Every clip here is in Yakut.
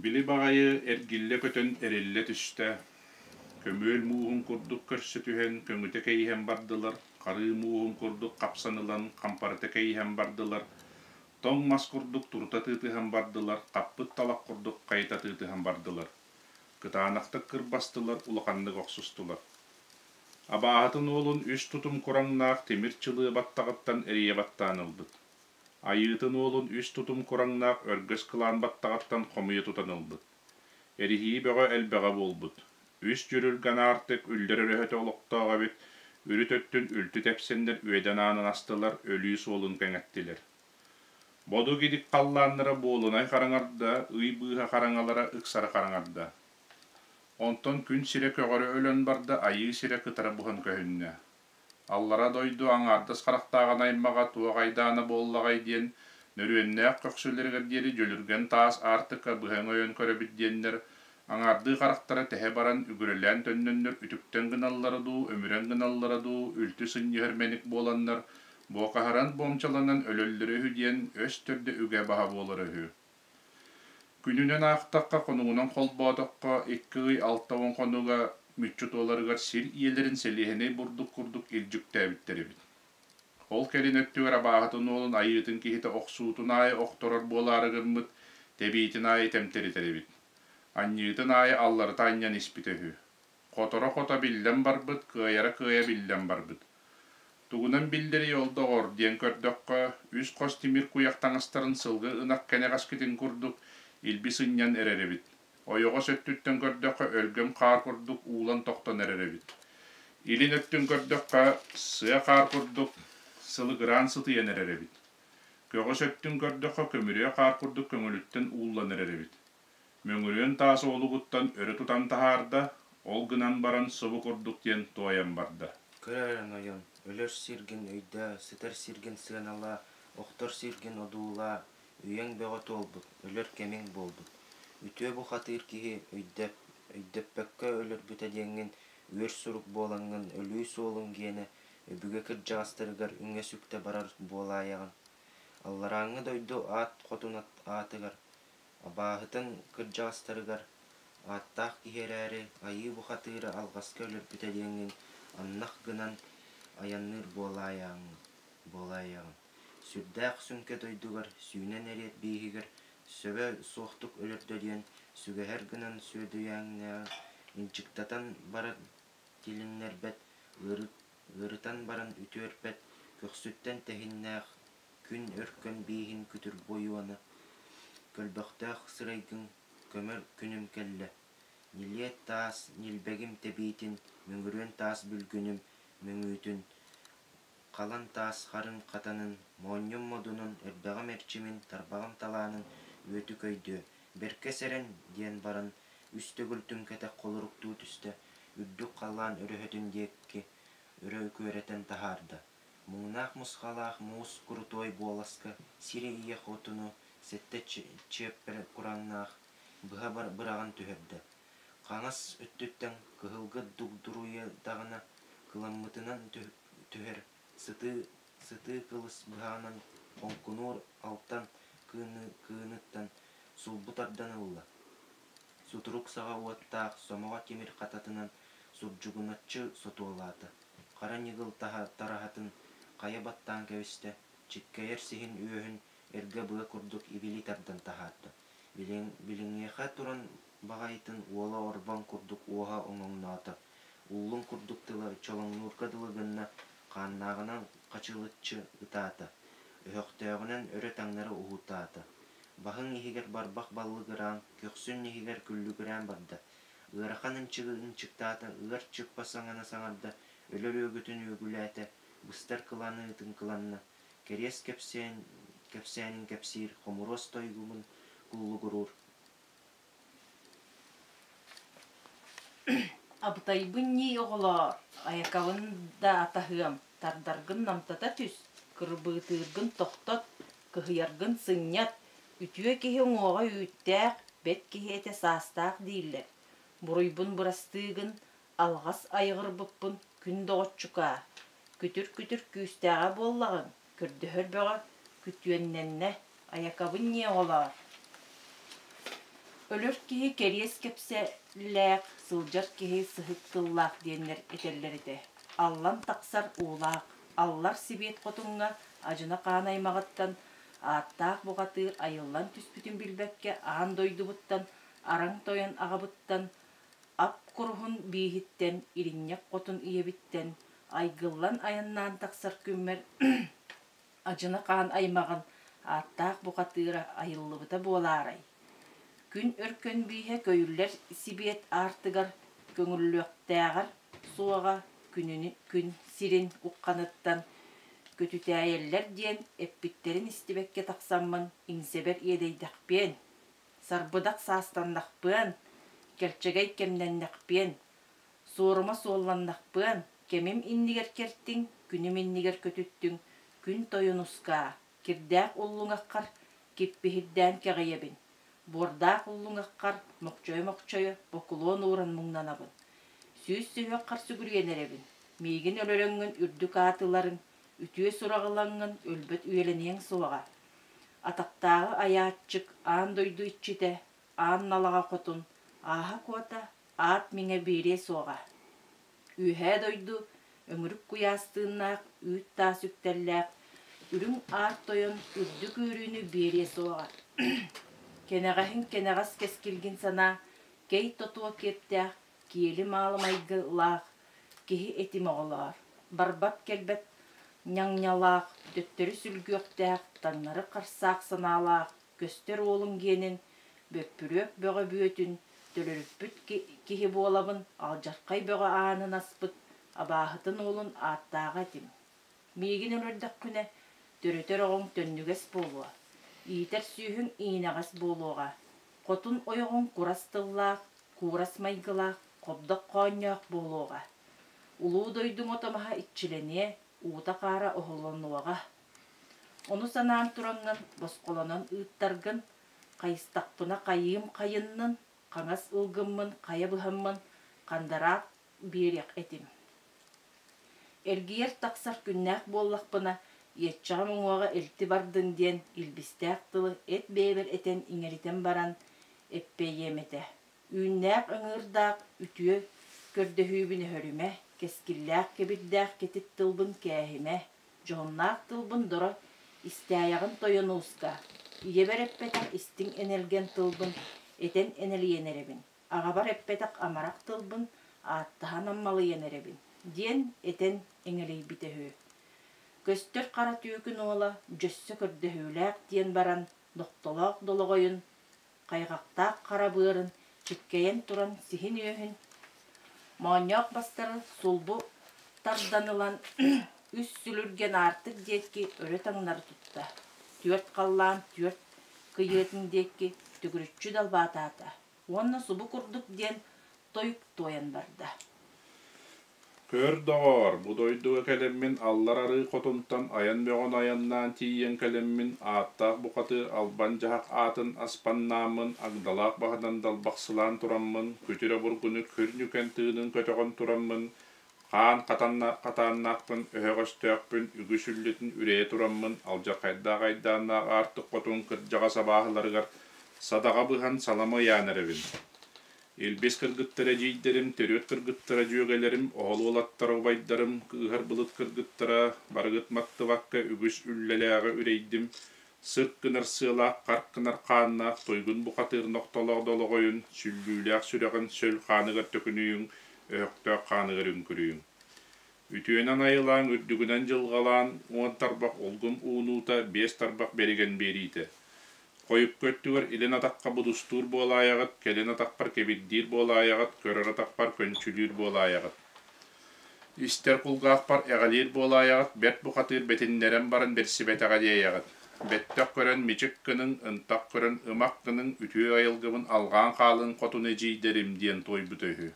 Били баҕайы эргиллэ көтөн эриллэ түстэ, көмүөл мууһун курдук көрсө түһэн көҥүтэ кэйиһэн бардылар, харыы мууһун курдук хапсан ылан хампарыта кэйиһэн бардылар, тоҥ мас курдук турута тыытыһан бардылар, хаппыт талах курдук хайыта тыытыһан бардылар. Кытаанахтык кырбастылар, улаханнык охсустулар. Абааһытын уолун үс тутум кураҥнаах тимир чылыа баттаҕыттан эрийэ баттаан ылбыт. Айыытын уолун үс тутум кураҥнаах өргөс кылаан баттаҕыттан хомуйа тутан ылбыт. Эриһии бөҕө элбэҕэ буолбут. Үс дьүрүлгэн аартык үллэр өрөһөтө олохтоох эбит, үрүт өттүн үлтү тэпсэннэр үөдэн аанын астылар, өлүү суолун кэҥэттилэр. Бодук-идик халлааннара буолунай хараҥарда, ый быыһа хараҥалара ыксары хараҥарда. Онтон күн сирэ көҕөрө өлөн барда, айыы сирэ кытара буһан көһүннэ. Аллара дойду аҥаардас харахтааҕын аймаҕа туох айдаана буоллаҕай диэн, нөрүөннээх көхсүлэригэр диэри дьөлүргэн таас аартыкка быһа өҥөйөн көрөбүт диэннэр, аҥаардыы харахтара тэһэ баран үгүрэлээн төннөннөр үтүктэн гыналлара дуу, өмүрэн гыналлара дуу, үлтү сынньыһар мэник буоланнар, буокаһыран буомчаланан өлөллөрө үһү диэн өс төрдө үгэ баһа буолара үһү. Күнүнэн аахтахха, хонугунан холбоотоххо, икки ый 60 хонуга мүччү туоларыгар сир ийэлэрин сэлиэһинэй бурдук курдук илдьиктээбиттэр эбит. Ол кэлин өттүгэр абааһытын уолун айыытын киһитэ охсуутун аайы охторор буолаары гыммыт, тэбиитин аайы тэмтэритэр эбит. Анньыытын аайы алларыта анньан испитэ үһү. Хоторо-хото биллэн барбыт, кыайара-кыайа биллэн барбыт. Тугунан биллэрий ол доҕор диэн көрдөххө, үс хос тимир куйах таҥастарын сылгы ынах кэнэҕэскитин курдук илби сынньан эрэр эбит. Ойоҕос өттүттэн көрдөххө, өлгөм хаар курдук уулан тохтон эрэр эбит. Илин өттүн көрдөххө, сыа хаар курдук сылыгыраан сытыйан эрэр эбит. Көҕүс өттүн көрдөххө, көмүрүө хаар курдук көҥүлүттэн ууллан эрэр эбит. Мөҥүрүөн таас уолугуттан өрө тутан таһаарда, ол гынан баран субу курдук диэн туойан барда. Көр эрэ нойон, өлөр сиргин өйдөө, сытар сиргин сыаналаа, охтор сиргин одуулаа, үйэҥ бөҕө туолбут, өлөр кэмиҥ буолбут. Үтүө бухатыыр киһи өйдөп, өйдөппөккө өлөрбүтэ диэҥҥин үөр сурук буолаҥҥын өлүү суолуҥ гиэнэ өбүгэ кырдьаҕастарыгар үҥэ-сүктэ барар буолаайаҕын. Алларааҥҥы дойду аат хотун аатыгар Абааһытын кырдьаҕастарыгар ааттаах киһи эрээри, айыы бухатыыра алҕаска өлөрбүтэ диэҥҥин аннах гынан айанныыр буолаайаҕын, сүрдээх сүҥкэ дойдугар сүүнэн эриэт бииһигэр сөбө суохтук өлөрдө диэн сүгэһэр гынан сүөдүйээҥнээҕи ынчыктатан баран тилиннэрбэт, ыарытан баран үтүөрпэт, көхсүттэн тэһиннээх Күн өркөн бииһин күтүр бойуона, Көлбөхтөөх сырайгын көмөр күнүм кэллэ, Ньилиэт таас ньилбэгим тэбиитин, Мөҥүрүөн таас бүлгүнүм мөҥүүтүн, Халан таас харын хатанын, Моонньум модунун, Эрбэҕим эрчимин, Тарбаҕым талаанын Үөтү көйдүө, Бэркэ сэрэн, диэн баран үс төгүл түҥкэтэх холоруктуу түстэ, үрдүк халлаан өрөһөтүн диэки өрө күөрэтэн таһаарда. Муҥнаах мусхалаах муус курутуой буоласка сири ийэ хотуну сэттэ чиэппэр курааннаах быһа быраҕан түһэрдэ. Хаҥас өттүттэн кыһылга дугдуруйдаҕына кыламмытынан түһэр сытыы сытыы кылыс быһаҕынан хоҥкунуур алтан кыыныттан сулбу тардан ылла. Сутурук саҕа уоттаах сомоҕо тимир хататынан сурдьугуначчы сотуолаата. Хара ньыгыл тараһатын хайа баттаан кэбистэ, чиккэйэр сиһин үөһүн эргэ быа курдук ибили тардан таһаарда. Билиҥҥиэхэ туран баҕайытын уола орбон курдук уоһа оҥоҥноото, уллуҥ курдук тыла чолоҥнуурга дылы гынна, хааннааҕынан хачылыччы ытаата, өһөхтөөҕүнэн өрө-таҥнары уһуутаата. Баһыҥ иһигэр барбах баллыгыраан, көхсүн иһигэр күллүгүрээн барда, Ыарахан ынчыгы ынчыктаата, ыар чыппа саҥаны саҥарда, өлөр үөгүтүн үөгүлээтэ, быстар кыланыытын кыланна, кэриэс кэпсээн, кэпсээнин кэпсиир, хомуруос тойугун куллугуруур. Абытайбын ньии оҕолоор, айакабын да атаһыам, тардаргын намтата түс, кырбыытыыргын тохтот, кыһыйаргын сынньат, Үтүө киһи уҥуоҕа үүттээх, бэт киһи этэ саастаах дииллэр. Буруйбун бырастыы гын, алҕас айыҕырбыппын күн доҕоччукаа, күтүр-күтүр күүстээҕэ буоллаҕыҥ, көрдөһөр бөҕө күтүөннэннэ, айакабын ньиэ оҕолоор. Өлөр киһи кэриэс кэпсэллээх, сылдьар киһи сыһык тыллаах диэннэр этэллэр этэ. Аллан тахсар уулаах, аллар сибиэт хотуҥҥа Адьына хаан аймаҕыттан ааттаах бухатыыр айыллан түспүтүн билбэккэ аан дойдубуттан, араҥ тойон аҕабыттан, ап куруһун бииһиттэн, иринньэх хотун ийэбиттэн айгыллан айаннаан тахсар күммэр Адьына хаан аймаҕын ааттаах бухатыыра айыллыбыта буолаарай? Күн өркөн бииһэ көйүллэр сибиэт аартыгар көҥүллүөхтээҕэр суоҕа күнүнү күн сирин ухханыттан көтүтээйэллэр диэн эппиттэрин истибэккэ тахсаммын иҥсэбэр иэдэйдэхпиэн, сарбыдах саастаннахпыан, кэлчэгэй кэмнэннэхпиэн, Суорума суолланнахпыан, кэмим иннигэр кэртиҥ, күнүм иннигэр көтүттүҥ, күн тойон ускаа, кирдээх уллуҥаххар киппиһирдээн кэҕийэбин, буордаах уллуҥаххар мохчойо-мохчойо бокулуон ууран муҥнанабын, сүүс сүһүөххэр сүгүрүйэн эрэбин, миигин өлөрөҥҥүн үрдүк аат ыларыҥ, үтүө сураҕы ылаҥҥын өлбөт үйэлэниэҥ суоҕа. Атахтааҕы айааччык, аан дойду иччитэ, аан налаҕа хотун, ааһа куота, аат миҥэ биэриэ суоҕа. Үөһээ дойду өҥүрүк куйаас тыыннаах, үүт таас үктэллээх, үрүҥ аар тойон үрдүк үөрүүнү биэриэ суоҕа. Кэнэҕэһин кэнэҕэс кэскилгин санаа, кэй тотуо киэптээх, киэли маалымайгылаах киһи этим оҕолоор, барбат-кэлбэт ньаҥньалаах, төттөрү сүлгүөхтээх, таҥнары харсаах санаалаах, көстөр уолуҥ гиэнин, бөппүрүөк бөҕө бүөтүн, төлөрүппүт киһи буолабын, алдьархай бөҕө аанын аспыт абааһытын уолун ааттааҕа этим. Миигин өлөрдөххүнэ, төрөтөр оҕоҥ төннүгэс буолуо, иитэр сүөһүҥ иинэҕэс буолуоҕа, хотун ойоҕуҥ курас тыллаах, куурас майгылаах, хобдох хоонньоох буолуоҕа. Улуу дойдуҥ ото-маһа иччилэниэ, уута-хаара оһолонуоҕа. Ону санаан тураҥҥын, босхолонон ыыттаргын, хайыстахпына хайыым хайыннын, хаҥас ылгыммын хайа быһаммын хандараат биэриэх этим. Эргийэр тахсар күннээх буоллахпына, иэччэҕим уҥуоҕа илти бардын диэн илбистээх тылы эт бэйэбэр этэн иҥэритэн баран эппэйиэм этэ. Үүннээх ыҥыырдаах үтүө көрдөһүүбүн өһөрүмэ, кэскиллээх кэбирдээх кэтит тылбын кээһимэ, дьоһуннаах тылбын доро истээйэҕин тойон ууска, ийэбэр эппэтэх истиҥ энэлгэн тылбын этэн энэлийэн эрэбин, аҕабар эппэтэх амарах тылбын ааттаһан аммалыйан эрэбин, диэн этэн эҥэлийбитэ үһү. Көстөр хара түөкүн уола дьөссө көрдөһүүлээх диэн баран нохтолоох долоҕойун хайҕахтаах хара быарын чиккэйэн туран сиһин үөһүн моонньоох бастары сулбу тардан ылан үс сүлүргэн аартык диэки өрө таҥнары тутта, түөрт халлаан түөрт кыйыатын диэки төгүрүччү далбаатаата уонна субу курдук диэн тойук туойан барда. Көр, доҕоор, бу дойдуга кэлэммин аллар арыы хотунтан айан бөҕөнү айаннаан тиийэн кэлэммин ааттаах бухатыыр албан дьаһах аатын аспаннааммын агдалаах баһынан далбахсылаан тураммын күтүр обургуну күр ньүкэн тыынын көтөҕөн тураммын хаан хатааннаахпын өһөҕөстөөхпүн үгүс үллүтүн үрэйэ тураммын алдьархайдаах айдааннаах аартык хотун кырдьаҕас абааһыларыгар садаҕа быһан салама ыйаан эрэбин. Илбис кыргыттара эдьиийдэрим, төрүөт кыргыттара дьүөгэлэрим, оһол уолаттара убайдарым, кыыһар былыт кыргыттара, барыгыт маттыбакка үгүс үллэлээҕи үрэйдим, сырк гынар сыалаах, харк гынар хааннаах, туйгун бухатыыр нохтолоох долоҕойун, сүллүүлээх сүрэҕин сөл хааныгар төкүнүйүҥ, өһөхтөөх хааныгар үҥкүрүйүҥ. Үтүөнэн айылааҥ, үрдүгүнэн дьылҕалаан, уон тарбах улгум уунуута, биэс тарбах бэригэн биэриитэ. Хойукку өттүгэр илин атахха будустуур буолаайаҕыт, кэлин атахпар кэбирдиир буолаайаҕыт, көрөр атахпар көнчүлүүр буолаайаҕыт. Истэр кулгаахпар эҕэлиир буолаайаҕыт, бэрт бухатыыр бэтиннэрэн баран бэрсибэтэҕэ диэйэҕит. Бэттэх көрөн мичик гыныҥ, ынтах көрөн ымах гыныҥ, үтүө айылгыбын алҕаан хаалыҥ хотун эдьиийдэрим диэн туойбута үһү.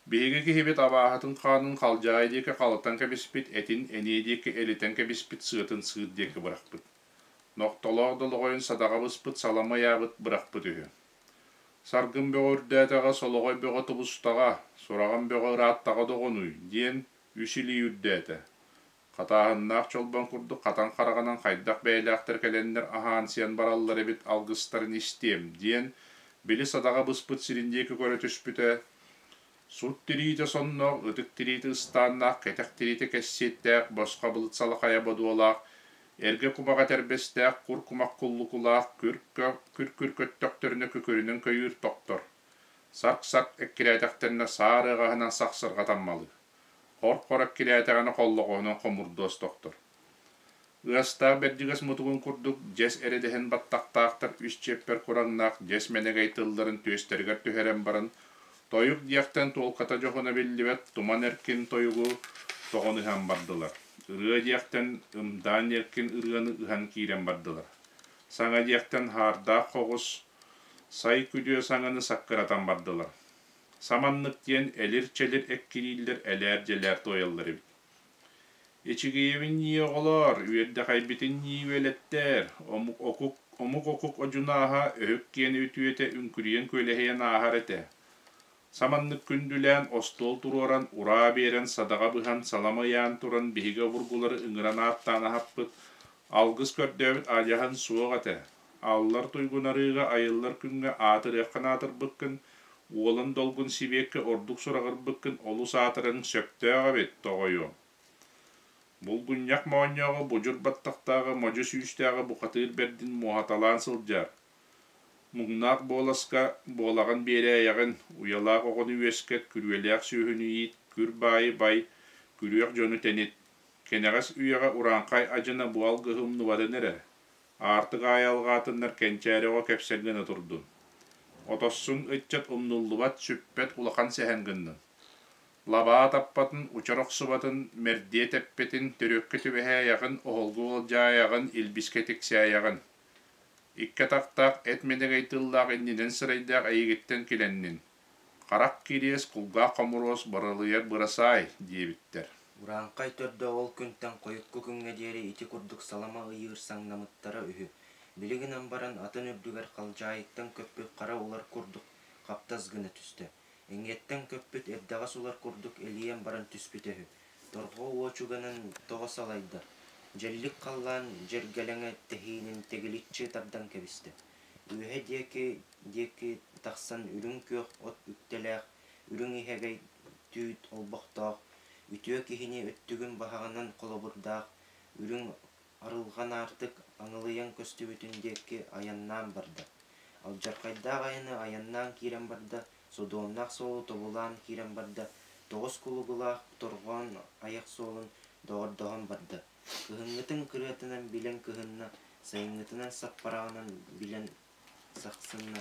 Биһиги киһибит абааһытын хаанын халдьаайы диэки халытан кэбиспит, этин эниэ диэки элитэн кэбиспит, сыатын сыыр диэки бырахпыт. Нохтолоох долоҕойун садаҕа быспыт, салама ыйаабыт, бырахпыт үһү. Саргын бөҕө үрдээтэҕэ, солоҕой бөҕө тубустаҕа, сураҕым бөҕө ырааттаҕа доҕонуй, диэн үс илии үрдээтэ. Хатааһыннаах чолбон курдук хатан хараҕынан хайдах бэйэлээхтэр кэлэннэр аһаан-сиэн бараллар эбит алгыстарын истиэм, диэн Били садаҕа быспыт сирин диэки көрө түспүтэ, сут тириитэ сонноох, ытык тириитэ ыстааннаах, кэтэх тириитэ кэссиэттээх, босхо былыт салахайа бодуолаах, эргэ кумаҕа этэрбэстээх, кур кумах куллукулаах, күр-күр көттөхтөрүнэ күкүрүнэн көйүүр тохтор. Сарк-сарк эккирээтэхтэринэ саар ыаҕаһынан сахсырҕа таммалыыр. Хор-хор эккирээтэҕинэ холлоҕоһунан хомурдуос тохтор. Ыастаах бэрдьигэс мутугун курдук дьэс эрэ дэһэн баттахтаахтар үс чиэппэр кураҥнаах дьэс мэнэгэй тылларын түөстэригэр түһэрэн баран, тойук диэхтэн туолката дьоһуна биллибэт туман эркин тойугу тоҕон ыһан бардылар. Ырыа диэхтэн ымдаан эркин ырыаны ыһан киирэн бардылар. Саҥа диэхтэн хаардаах хоҕус сай күдүө саҥаны саккыратан бардылар. Саманнык диэн элир-чэлир эккирииллэр элээр-дьэлээр туойаллар эбит. Ичигэйэбин ньии оҕолоор, үөрдэхэйбитин ньии үөлэттээр, омук окук, омук окук одьунааһа өһүк киэн үтүөтэ үҥкүрүйэн күөлэһийэн ааһар этэ. Саманнык күндүлээн, остуол туруоран, ураа биэрэн, садаҕа быһан, салама ыйаан туран биһиги обургулары ыҥыран ааттаан аһаппыт, алгыс көрдөөбүт адьаһын суох этэ. Аллар туйгун арыыга айыллар күҥҥэ аатырыаххын аатырбыккын, уолан долгун сибиэккэ ордук сураҕырбыккын олус аатырарыҥ сөптөөх эбит, тоҕойуом. Булгунньах моонньооҕу будьур баттахтааҕы модьу сүүстээҕи бухатыыр бэрдин муоһаталаан сылдьар. Муҥнаах буоласка буолаҕын биэрээйэҕин, уйалаах оҕону үөскэт, күрүөлээх сүөһүнү иит, күр баайы бай, күрүөх дьону тэнит. Кэнэҕэс үйэҕэ урааҥхай адьына бу алгыһы умнубатын эрэ. Аартык аайы алҕаатыннар кэнчээри оҕо кэпсэл гына турдун. Отоссуҥ ыччат умнуллубат, сүппэт улахан сэһэн гыннын. Лабаа таппатын, учар охсубатын, мэрдиэ тэппэтин, төрүөккэ түбэһээйэҕин, оһолго уолдьаайаҕын, илбискэ тиксээйэҕин. Икки атахтаах эт мэнэгэй тыллаах иннинэн сырайдаах эйигиттэн килэннин. Харах кириэс, кулгаах хомуруос, барылыйар бырасаай, диэбиттэр. Урааҥхай төрдө ол күнтэн хойукку күҥҥэ диэри ити курдук салама ыйыыр саҥнамыттара үһү. Били гынан баран атын үрдүгэр халдьаайыттан көппүт хара улар курдук хаптас гына түстэ. Эҥиэттэн көппүт эрдэҕэс улар курдук элийэн баран түспүтэ үһү. Торҕо уочуганан тоҕо салайда, дьэллик халлаан дьэргэлэҥэ тэһиинин тэгиличчи тардан кэбистэ. Үөһэ диэки диэки тахсан үрүҥ күөх от үктэлээх, үрүҥ иһэгэй түүт олбохтоох, үтүө киһини өттүгүн баһаҕынан холобурдаах, үрүҥ арылҕан аартык аҥылыйан көстүбүтүн диэки айаннаан барда. Алдьархайдаах айаны айаннаан киирэн барда, содуомнаах суолу тобулаан киирэн барда, тоҕус кулугулаах торҕоон айах суолун доҕордоһон барда. Кыһыҥҥытын кырыатынан билэн кыһынна, сайыҥҥытынан саппараҕынан билэн сахсынна.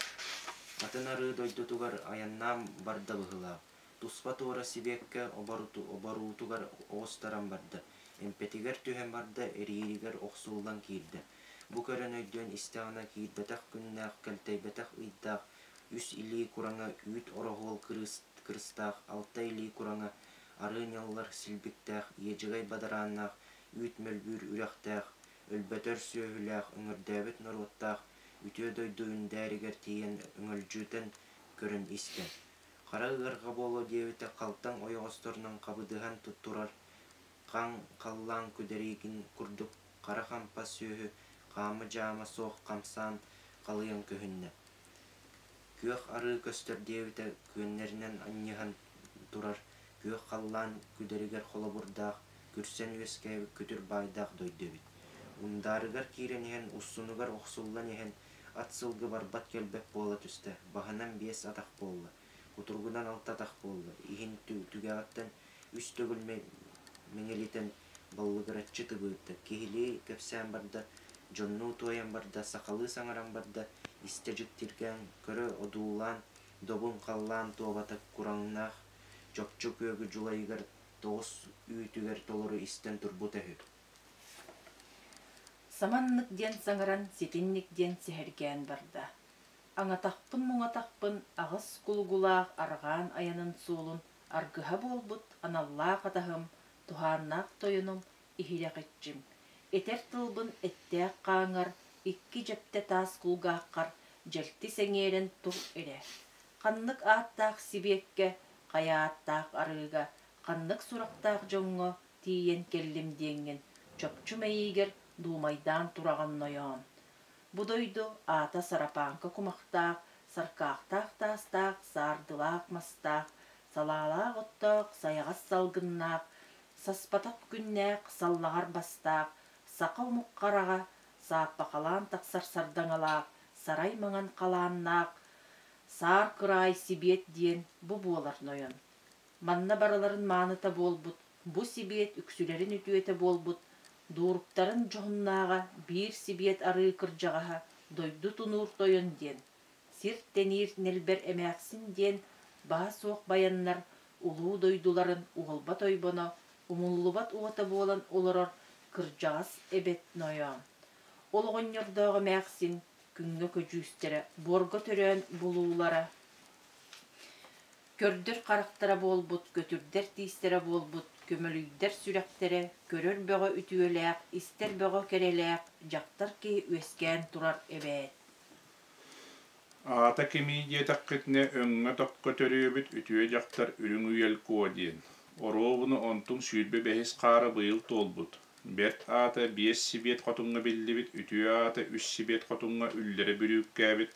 Атын арыы дойдутугар айаннаан барда быһыылаах. Туспа туора сибиэккэ оборуутугар оҕустаран барда, эмпэтигэр түһэн барда, эрииригэр охсуллан киирдэ. Бу көрөн өйдөөн истэҕинэ киирбэтэх күннээх, кэлтэйбэтэх ыйдаах, үс илии кураҥа үүт ороһуол кырыстаах, алта илии кураҥа арыы ньаллар силбиктээх, иэдьэгэй бадарааннаах, үүт мөлбүүр үрэхтээх, өлбөтөр сүөһүлээх, өҥөрдөөбүт норуоттаах үтүө дойду үндээригэр тиийэн өҥөлдьүтэн көрөн истэ. Хара ыарҕа буолуо диэбитэ халтаҥ ойоҕосторунан хабыдыһан турар хаҥ халлаан күдэриигин курдук хара хампа сүөһү хаама-дьаама суох хамсаан халыйан көһүннэ. Күөх арыы көстөр диэбитэ күөннэринэн анньыһан турар күөх халлаан күдэригэр холобурдаах, күрсэн үөскээбит күтүр баайдаах дойду эбит. Ундаарыгар киирэн иһэн, уссунугар охсуллан иһэн, ат сылгы барбат-кэлбэт буола түстэ, баһынан биэс атах буолла, кутуругунан алта атах буолла, иһин түгэҕиттэн үс төгүл мэҥилитэн баллыгыраччы тыбыырда, киһилии кэпсээн барда, дьоннуу туойан барда, сахалыы саҥаран барда, истэ дьиктиргээн, көрө одуулаан, добун халлаан туобата кураҥнаах чопчу күөгү дьулайыгар тоҕус үүтүгэр толору истэн турбута үһү. Саманнык диэн саҥаран, ситинник диэн сэһэргээн барда. Аҥатахпын-муҥатахпын аҕыс кулугулаах арҕаан айанын суолун аргыһа буолбут аналлаах атаһым, туһааннаах тойонум иһирэх иччим, этэр тылбын эттээх хааҥҥар икки дьэптэ таас кулгааххар дьэлти сэҥээрэн тур эрэ. Ханнык ааттаах сибиэккэ, хайа ааттаах арыыга, ханнык сурахтаах дьоҥҥо тиийэн кэллим диэҥҥин чопчу мэйиигэр дуумайдаан тураҕын нойоон. Бу дойду аата сарапааҥка кумахтаах, Саркаахтаах таастаах, саардылаах мастаах, салаалаах оттоох, сайаҕас салгыннаах, саспатах күннээх, саллаҕар бастаах, саха омук хараҕа, сааппахалаан тахсар сардаҥалаах, сарай маҥан халааннаах, саар кыраай сибиэт диэн бу буолар нойон. Манна барыларын мааныта буолбут, бу сибиэт үксүлэрин үтүөтэ буолбут, дууруктарын дьоһуннааҕа биир сибиэт арыы кырдьаҕаһа дойду тунуур тойон диэн, сир тэниир нэлбэр эмээхсин диэн баһа суох байаннар улуу дойдуларын уолбат ойбоно умуллубат уота буолан олорор кырдьаҕас эбэт нойоон. Ол оҕонньордоох эмээхсин күҥҥэ көдьүүстэрэ буорга төрөөн булуулара Көрдөр харахтара буолбут, көтүрдэр тиистэрэ буолбут, көмөлүйдэр сүрэхтэрэ, көрөр бөҕө үтүөлээх, истэр бөҕө кэрэлээх дьахтар киһи үөскээн турар эбээт. Аата кимий диэтэххитинэ, өҥҥө-токко төрүөбүт үтүө дьахтар Үрүҥ Үйэл Куо диэн. Оруобуна онтуҥ 25-ис хаара быйыл туолбут. Бэрт аата биэс сибиэт хотуҥҥа биллибит, үтүө аата үс сибиэт хотуҥҥа үллэрэ бүрүүккээбит,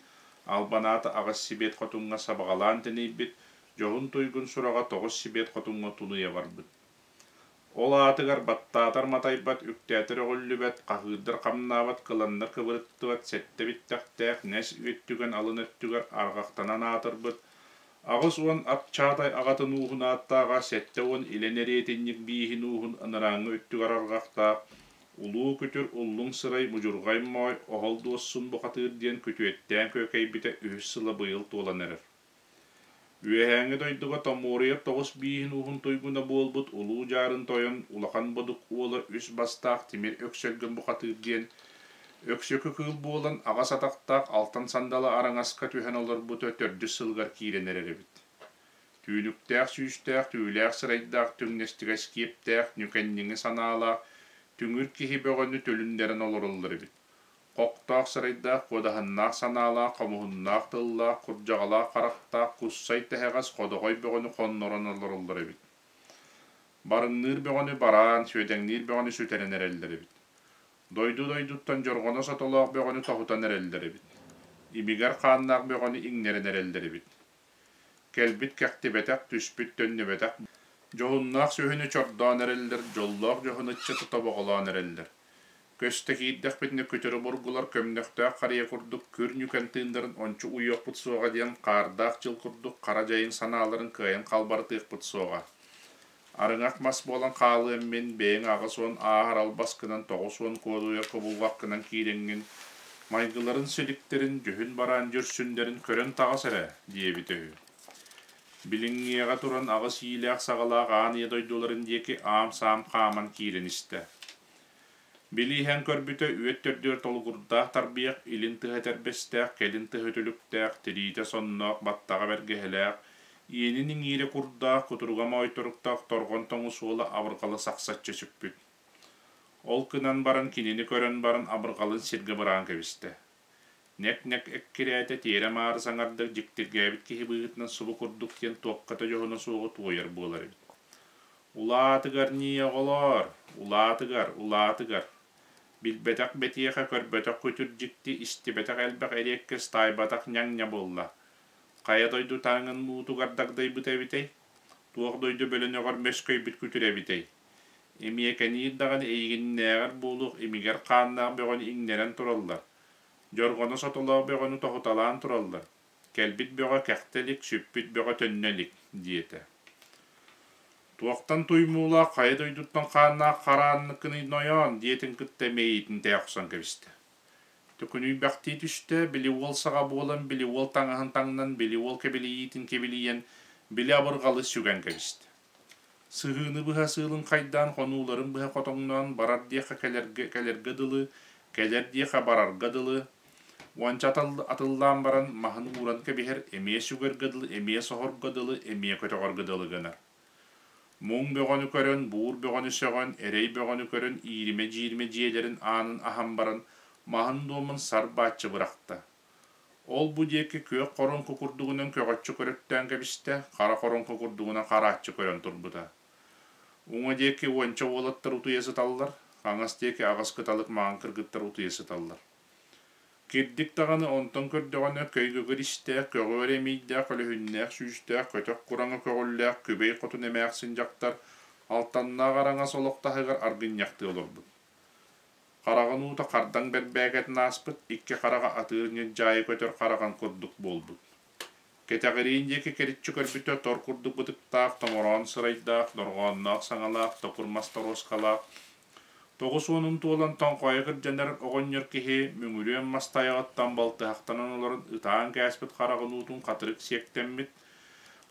албан аата аҕыс сибиэт хотуҥҥа сабаҕалаан тэнийбит, дьоһун туйгун сураҕа тоҕус сибиэт хотуҥҥа тунуйа барбыт. Ол аатыгар баттаатар матайбат, үктээтэр өҕүллүбэт, хаһыырдар хамнаабат, кыланнар кыбырыттыбат сэттэ биттэхтээх нэс үөттүгэн алын өттүгэр арҕахтанан аатырбыт, 80 ат чаатай аҕатын ууһун ааттааҕа 70 илэ нэриэтинньик бииһин ууһун анарааҥҥы өттүгэр арҕахтаах, улуу күтүр уллуҥ сырай мудьурҕай моой оһол дуоссун бухатыыр диэн күтүөттээн күөкэйбитэ үһүс сыла быйыл туолан эрэр. Үөһээҥҥи дойдуга Томуоруйап тоҕус бииһин ууһун туйгуна буолбут Улуу Дьаарын тойон Улахан Бодук уола үс бастаах тимир өксөлгөн бухатыыр диэн Өксөкү кыыл буолан аҕас атахтаах алтан сандала араҥаска түһэн олорбута төрдүс сылыгар киирэн эрэр эбит. Түүнүктээх сүүстээх, түүлээх сырайдаах, түҥнэстигэс киэптээх, ньүкэнньиҥи санаалаах, түҥүр киһи бөҕөнү төлүннэрэн олороллор эбит. Хохтоох сырайдаах, куодаһыннаах санаалаах, хомуһуннаах тыллаах, курдьаҕалаах харахтаах, куссай тэһэҕэс ходоҕой бөҕөнү хоннорон олороллор эбит. Барыҥныыр бөҕөнү бараан, сүөдэҥниир бөҕөнү сүтэрэн эрэллэр эбит. Дойду-дойдуттан дьорҕоно сотолоох бөҕөнү тоһутан эрэллэр эбит. Имигэр хааннаах бөҕөнү иҥнэрэн эрэллэр эбит. Кэлбит кэхтибэтэх, түспүт төннүбэтэх дьоһуннаах сүөһүнү чордоон эрэллэр, дьоллоох дьоһун ыччаты тобоҕолоон эрэллэр. Көстө киирдэхпитинэ күтүр обургулар көмнөхтөөх харыйа курдук күр ньүкэн тыыннарын ончу уйуохпут суоҕа диэн хаардаах дьыл курдук хара дьайын санааларын кыайан халбарытыахпыт суоҕа. Арыҥах мас буолан хаалыам мин, бэйэҥ 80 ааһар албаскынан 90 куолуйар кубулҕаккынан киирэҥҥин, майгыларын силиктэрин, дьүһүн бараан дьүрсүннэрин көрөн таҕыс эрэ, диэбитэ үһү. Билиҥҥиэҕэ туран аҕыс иилээх-саҕалаах аан ийэ дойдуларын диэки аам-саам хааман киирэн истэ. Били иһэн көрбүтэ үөт төрдүгэр толугурдаах тарбыйах илин тыһа этэрбэстээх, кэлин тыһа үтүлүктээх, тириитэ сонноох, баттаҕа бэргэһэлээх, иэнин иҥиирэ курдаах, кутуруга моойторуктаах торҕон тоҥус уола абырҕалы сахсаччы сүкпүт. Ол гынан баран кинини көрөн баран абырҕалын сиргэ быраҕан кэбистэ. Нэк-нэк эккирээтэ, тиэрэ-маары саҥардык дьиктиргээбит киһи быһыытынан субу курдук диэн туохха да дьоһуна суоҕу туойар буолар эбит. Улаатыгар ньии оҕолоор, улаатыгар, улаатыгар Билбэтэх бэтиэхэ, көрбөтөх күтүр дьикти, истибэтэх элбэх эриэккэс таайбатах ньаҥ-ньа буолла. Хайа дойду тааҥын уутугар дагдайбыта эбитэй? Туох дойду бөлөнөҕөр мөскөйбүт күтүр эбитэй? Имиэкэниир даҕаны эйигиннээҕэр буолуох имигэр хааннаах бөҕөнү иҥнэрэн тураллар, дьорҕоно сотолоох бөҕөнү тоһуталаан тураллар, кэлбит бөҕө кэхтэ илик, сүппүт бөҕө төннө илик, диэтэ. Туохтан туймуулаах хайа дойдуттан хааннаах хараанныккыный нойоон диэтин кытта мэйиитин тэйэ охсон кэбистэ. Төкүнүйбэхтии түстэ, били уол саҕа буолан, били уол таҥаһын таҥнан, били уол кэбилийиитин кэбилийэн, били абырҕалы сүгэн кэбистэ. Сыһыыны быһа сыылын хайдаан, хонууларын быһа хотоҥноон барар диэххэ кэлэргэ, кэлэргэ дылы, кэлэр диэххэ барарга дылы, уонча атыллаан баран маһын ууран кэбиһэр, эмиэ сүгэргэ дылы, эмиэ соһорго дылы, эмиэ көтөҕөргө дылы гынар. Муҥ бөҕөнү көрөн, буур бөҕөнү сөҕөн, эрэй бөҕөнү көрөн ииримэ-дьииримэ дьиэлэрин аанын аһан баран маһын дуомун сар бааччы бырахта. Ол-бу диэки күөх хоруоҥку курдугунан көҕөччү көрөттөөн кэбистэ, хара хоруоҥку курдугунан харааччы көрөн турбута. Уҥа диэки уонча уолаттар утуйа сыталлар, хаҥас диэки аҕыс кыталык маҥан кыргыттар утуйа сыталлар. Кирдик даҕаны онтон көрдөҕүнэ көйгөгөр истээх, көҕүөр эмиийдээх, көлөһүннээх сүүстээх, көтөх кураҥа көҕүллээх Күбэй хотун эмээхсин дьахтар алтаннаах араҥас олох таһыгар аргынньахтыы олорбут. Хараҕын уута хардаҥ бэрбээкэтин ааспыт, икки хараҕа атыыр ньыдьаайы көтөр хараҕын курдук буолбут. Кэтэҕириин диэки кэриччи көрбүтэ тор курдук бытыктаах, томороон сырайдаах, дорҕоонноох саҥалаах, токур мас торуоскалаах, 90-ун туолан тоҥхойо кырдьанар оҕонньор киһи мүҥүрүөн мас тайаҕыттан балтыһахтанан олорон ытаан кээспит хараҕын уутун хатырык сиэктэммит,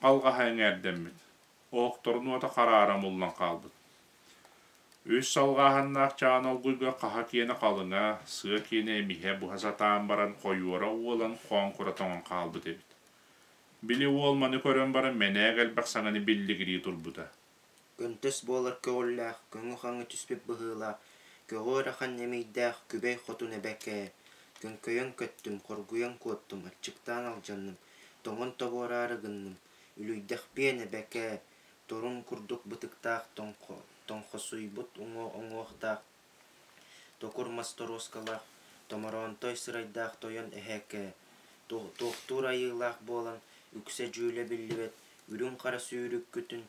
халҕаһа эҥээрдэммит, оһохторун уота хараара умуллан хаалбыт. Үс салҕааһыннаах чаан олгуйга хаһа киэнэ халыҥа, сыа киэнэ эмиһэ буһа сатаан баран хойуора уолан хооҥкура тоҥон хаалбыт эбит. Били уол маны көрөн баран мэнээк элбэх саҥаны биллигирии турбута. Көнтөс буолар көҕүллээх, көҥү-хаҥы түспүт быһыылаах, көҕүөр ахан ньэмийдээх Күбэй хотун эбэкээ, көҥкөйөн көттүм, хоргуйан куоттум, аччыктаан алдьанным, тоҥон тобуораары гынным, үлүйдэхпиэн эбэкээ, торун курдук бытыктаах тоҥхосуйбут уҥуохтаах, токур мас торуоскалаах, томороонтой сырайдаах тойон эһээкээ, туохтуур айыылаах буолан, үксэ дьүүлэ биллибэт, үрүҥ-хара сүүрүккүтүн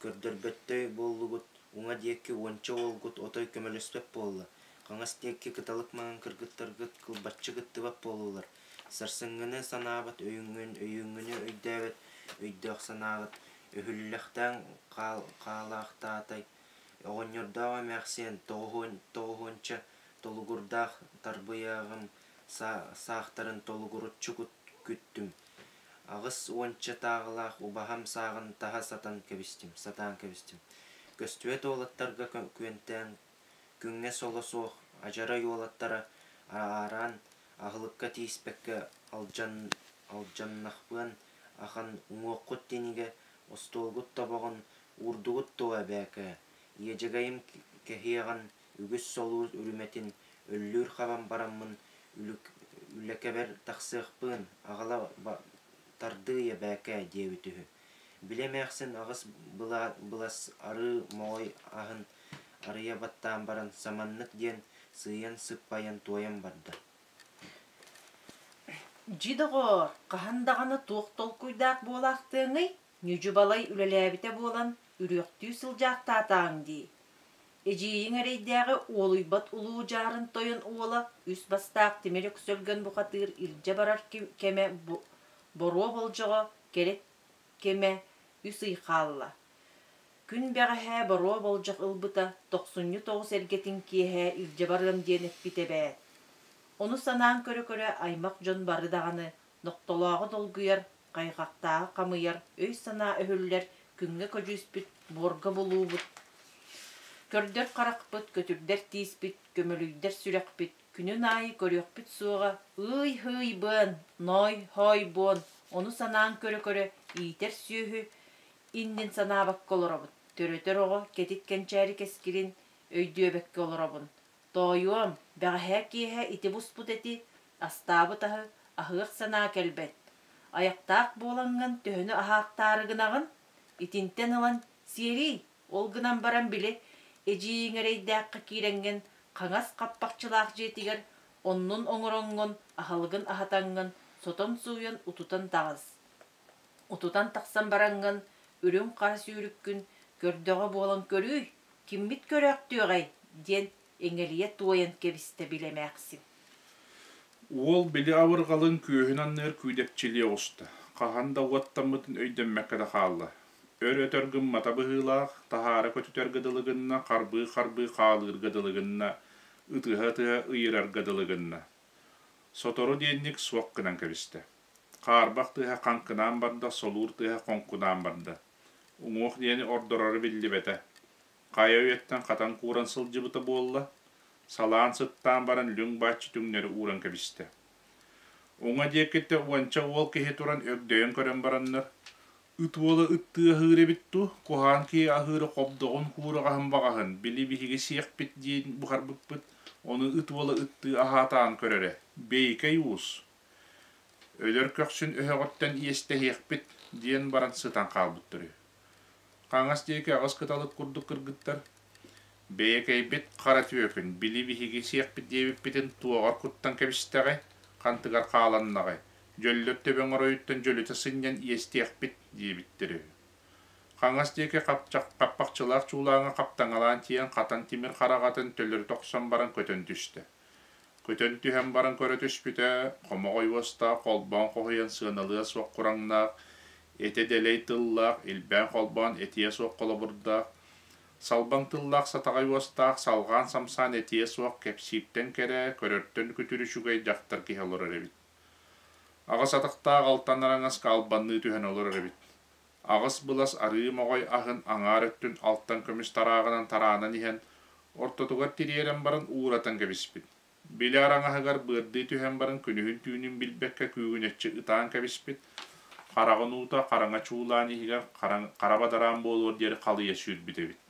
көрдөрбөттөй буоллугут, уҥа диэки уонча уолгут отой көмөлөспөт буолла, хаҥас диэки кыталык маҥан кыргыттаргыт кылбаччы кыттыбат буоллулар, сарсыҥҥыны санаабат өйүҥҥүн, өйүүҥҥүнү өйдөөбөт өйдөөх санааҕыт, өһүллэхтээн хаалаахтаатай, оҕонньордоох эмээхсиэн тоҕуһуонча толугурдаах тарбыйаҕым саахтарын толугуруччу күттүм, 80-тааҕылаах убаһам сааҕын таһа сатан кэбистим, сатаан кэбистим. Көстүбэт уолаттарга күөнтээн, күҥҥэ соло суох адьарай уолаттара аараан аһылыкка тииспэккэ алдьаннахпыан ахан уҥуоххут тинигэ, остуолгут тобоҕун уурдугут дуо эбээкээ, иэдьэгэйим кэһиэҕин үгүс солуур үрүмэтин өллүүр хабан бараммын үлэкэбэр тахсыахпын, аҕала тардыый эбээкээ диэбит үһү. Били эмээхсин аҕыс былас арыы моҕой аһын арыйа баттаан баран саманнык диэн сыыйан сыппайан туойан барда. Дьи доҕоор, хаһан даҕаны туох толкуйдаах буолаахтыаҥый, ньүдьү-балай үлэлээбитэ буолан, үрүөхтүү сылдьаахтаатааҥ дии. Эдьиийиҥ эрэйдээҕи уолуйбат улуу дьаарын тойон уола үс бастаах тимир өксөлгөн бухатыыр илдьэ барар кэмэ боруо болдьоҕо кэрэ кэмэ үс ый хаалла. Күн бэҕэһээ боруо болдьох ылбыта 99 эргэтин киэһэ илдьэ барыам диэн эппитэ эбээт. Ону санаан көрө-көрө аймах дьон бары даҕаны нохтолооҕу долгуйар, хайҕахтааҕы хамыйар, өй-санаа өһүллэр, күҥҥэ көдьүүспүт, буорга булуубут, көрдөр харахпыт, көтүрдэр тииспит, көмөлүйдэр сүрэхпит, күнүн аайы көрүөхпүт суоҕа, ыый-һыый быан, ной-һой буон, ону санаан көрө-көрө иитэр сүөһү иннин санаабакка олоробут, төрөтөр оҕо кэтит кэнчээри кэскилин өйдүөбэккэ олоробун. Тоойуом, бэҕэһээ киэһэ ити буспут эти, астаабыт аһы аһыах санаа кэлбэт. Айахтаах буолаҥҥын төһөнү аһаахтаары гынаҕын? Итинтэн ылан сиэрий, ол гынан баран били, эдьиийиҥ эрэйдээххэ киирэҥҥин хаҥас хаппахчылаах дьиэтигэр оннун оҥороҥҥун, аһылыгын аһатаҥҥын, сотон сууйан утутан таҕыс. Утутан тахсан бараҥҥын, үрүҥ хара сүүрүккүн көрдөҕө буолан көрүүй, киммит көрөөхтүөҕэй диэн эҥэлийэ туойан кэбистэ били эмээхсин. Уол били абырҕалын күөһүн анныгар күүдэпчилии оҕуста, хаһан да уоттаммытын өйдөммөккө да хаалла. Өр-өтөр гыммата быһыылаах, таһаара көтүтэргэ дылы гынна, харбыы-харбыы хаалыырга дылы гынна, ытыһа-ытыһа ыйырарга дылы гынна. Сотору диэнник суох гынан кэбистэ. Хаарбах тыаһа хаҥкынаан барда, солуур тыаһа хоҥкунаан барда. Уҥуох диэни ордороро биллибэтэ. Хайа үйэттэн хатан кууран сылдьыбыта буолла, салаан сыттаан баран лүҥ-бааччы түҥнэри ууран кэбистэ. Уҥа диэкиттэн уонча уол киһи туран өгдөйөн көрөн бараннар, «Ыт уола ыттыы аһыыр эбит дуу, куһаҕан киһи аһыыра хобдоҕун куураҕаһын баҕаһын, били биһиги сиэхпит диэн буһарбыппыт, ону ыт уола ыттыы аһаатаан көрөрө, бэйикэй уус, өлөр көхсүн өһөҕүттэн иэстэһиэхпит» диэн баран сытан хаалбыттар үһү. Хаҥас диэки аҕыс кыталык курдук кыргыттар «Бэйэкэйбит хара түөкүн, били биһиги сиэхпит диэбиппитин туоҕар куттан кэбистэҕэй, Хантыгар хааланнаҕай, дьөллөр төбөҥ оройуттан дьөлүтэ сынньан иэстиэхпит диэбиттэр үһү. Хаҥас диэки хаппахчылаах чуулааҥҥа хаптаҥалаан тиийэн хатан тимир хараҕатын төлөрүтэ охсон баран көтөн түстэ. Көтөн түһэн баран көрө түспүтэ, хомоҕой уостаах холбоон хоһуйан сыаналыа суох кураҥнаах, этэ дэлэй тыллаах, илбээн холбоон этиэ суох холобурдаах, салбаҥ тыллаах сатаҕай уостаах, салҕаан самсаан этиэ суох кэпсииртэн кэрэ, көрөртөн күтүр үчүгэй дьахтар киһи олорор эбит. Аҕыс атахтаах алтан араҥаска албанныы түһэн олорор эбит. Аҕыс былас арыы моҕой аһын аҥаар өттүн алтан көмүс тарааҕынан тараанан иһэн, ортотугар тириэрэн баран ууратан кэбиспит. Били араҥаһыгар быардыы түһэн баран күнүһүн-түүнүн билбэккэ күүгүнэччи ытаан кэбиспит, хараҕын уута хараҥа чуулаан иһигэр хара бадараан буолуор диэри халыйа сүүрбүт эбит.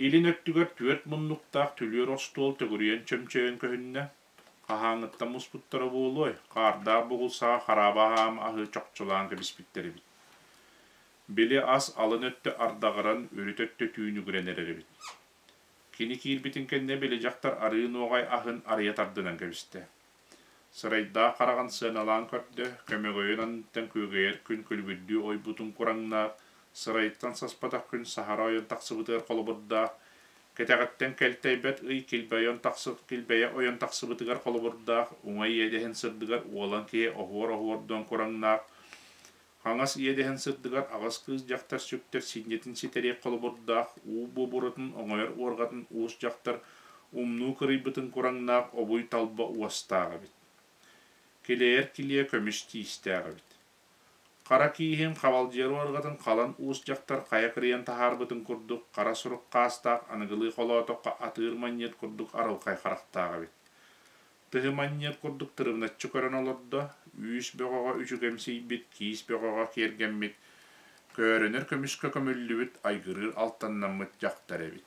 Илин өттүгэр түөрт муннуктаах түлүөр остуол төгүрүйэн чөмчөйөн көһүннэ. Хаһааҥҥыттан муспуттара буолуой, хаардаах бугул саҕа хараба аһаам аһыы чохчулаан кэбиспиттэр эбит. Били ас алын өттө ардаҕыран, үрүт өттө түүнүгүрэн эрэр эбит. Кини киирбитин кэннэ били дьахтар арыы нуоҕай аһын арыйа тардынан кэбистэ. Сырайдаах хараҕын сыаналаан көрдө, көмөгөйүн анныттан күөгэйэр күн күлүгүрдүү ойбутун кураҥнаах, сырайыттан саспатах күн саһара ойон тахсыбытыгар холобурдаах, кэтэҕиттэн кэлтэйбэт ый килбэйэ ойон тахсыбытыгар холобурдаах, уҥа иэдэһин сырдыгар уолан киһи оһуор оһуордуон кураҥнаах, хаҥас иэдэһин сырдыгар аҕыс кыыс дьахтар сүктэр синньэтин ситэриэх холобурдаах, уу буобуратын оҥойор уорҕатын уус дьахтар умнуу кырыйбытын кураҥнаах обуй талба уостаах эбит. Килэйэр килиэ көмүс тиистээх эбит. Хара кииһин хабалдьыйар уорҕатын халан уус дьахтар хайа кырыйан таһаарбытын курдук хара сурук хаастаах аныгылыы холоотоххо атыыр манньыат курдук арылхай харахтаах эбит. Тыһы манньыат курдук тырымначчы көрөн олордо, үүс бөҕөҕө үчүгэмсийбит, киис бөҕөҕө киэргэммит, көөрөнөр көмүскэ көмүллүбүт, айгырыыр алтаннаммыт дьахтар эбит.